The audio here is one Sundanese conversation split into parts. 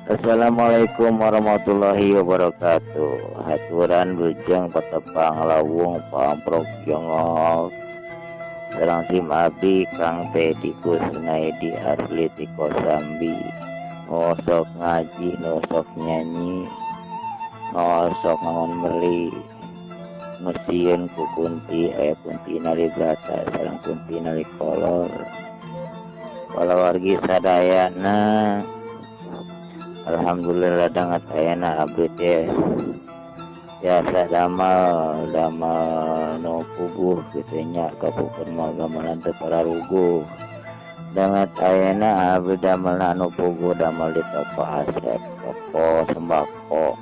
Assalamualaikum warahmatullahi wabarakatuh. Haturan wilujeng patepang lawung pamprok jongok sareng sim abdi Kang Tedi Kusnaidi, asli ti Kosambi, nu sok ngaji, nu sok nyanyi, nu sok ngangon meli, nu sieun ku kunti. Aya kunti nalibrata sareng kunti nalikolor. Wargi sadayana, Alhamdulillah danget ayeuna abdi teh biasa damel damel nu puguh kitu nya. Kapungkur mah gamelan teu pararuguh. Danget ayeuna abdi damelna anu puguh, damel di toko Asep, toko sembako.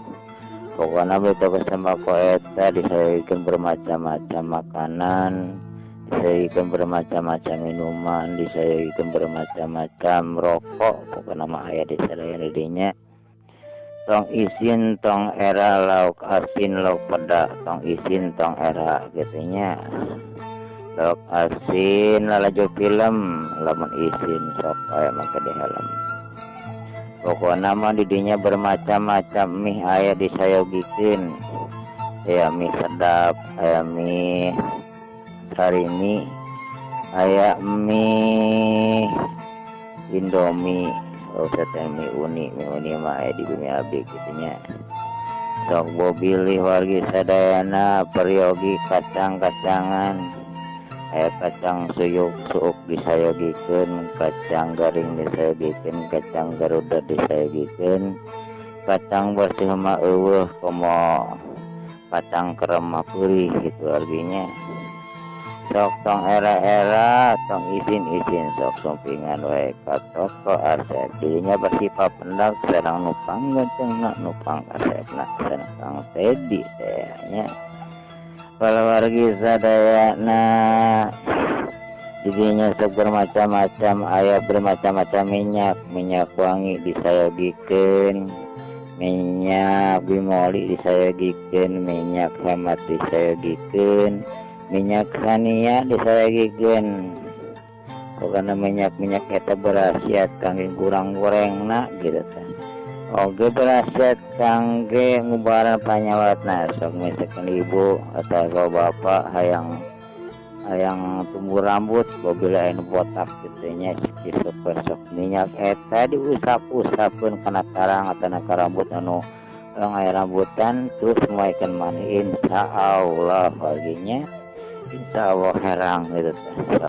Pokona abdi toko sembako eta disayogikeun bermacam-macam makanan, disayogikeun bermacam-macam minuman, disayogikeun bermacam-macam rokok. Pokona mah aya di sadaya di dinya. Tong isin, tong era, lauk asin, lauk peda, tong isin, tong era kitu nya. Lauk asin lalajo film, lamun isin sok aya make di helm. Pokona mah di dinya bermacam-macam mie aya disayogikeun. Aya mie sedap, aya mie sarimi, aya mie Indomie, oh teh mie uni. Mie uni mah aya di bumi abdi kitu nya. Sok bobilih wargi sadayana. Peryogi kacang-kacangan, aya kacang suyuk suuk disayogikeun, kacang garing disayogikeun, kacang garuda disayogikeun, kacang bersih mah euweuh, komo kacang kerem mah peurih kitu artinya. Sok tong era-era, tong isin-isin, sok sumpingan wae ka toko Asep. Dirinya bersifat pendak sareng nu panggantengna, nu pangkasepna sareng Kang Tedi teh nya. Wargi sadayana, didinya sok bermacam-macam, aya bermacam-macam minyak, minyak wangi disayogikeun, minyak bimoli disayogikeun, minyak hemat disayogikeun, minyak sania disayogikeun. Pokona minyak-minyak eta berkhasiat kangge kurang gorengna gitu teh, oge berkhasiat kangge ngubaran panyawatna. Sok misalkan ibu atau bapak hayang hayang tumbuh rambut, apabila anu botak kitu nya, sok minyak eta diusap-usapkeun kana karang atau ka rambut anu aya rambutan, terus moekeun maneh, insya Allah warginya, insya Allah herang gitu teh.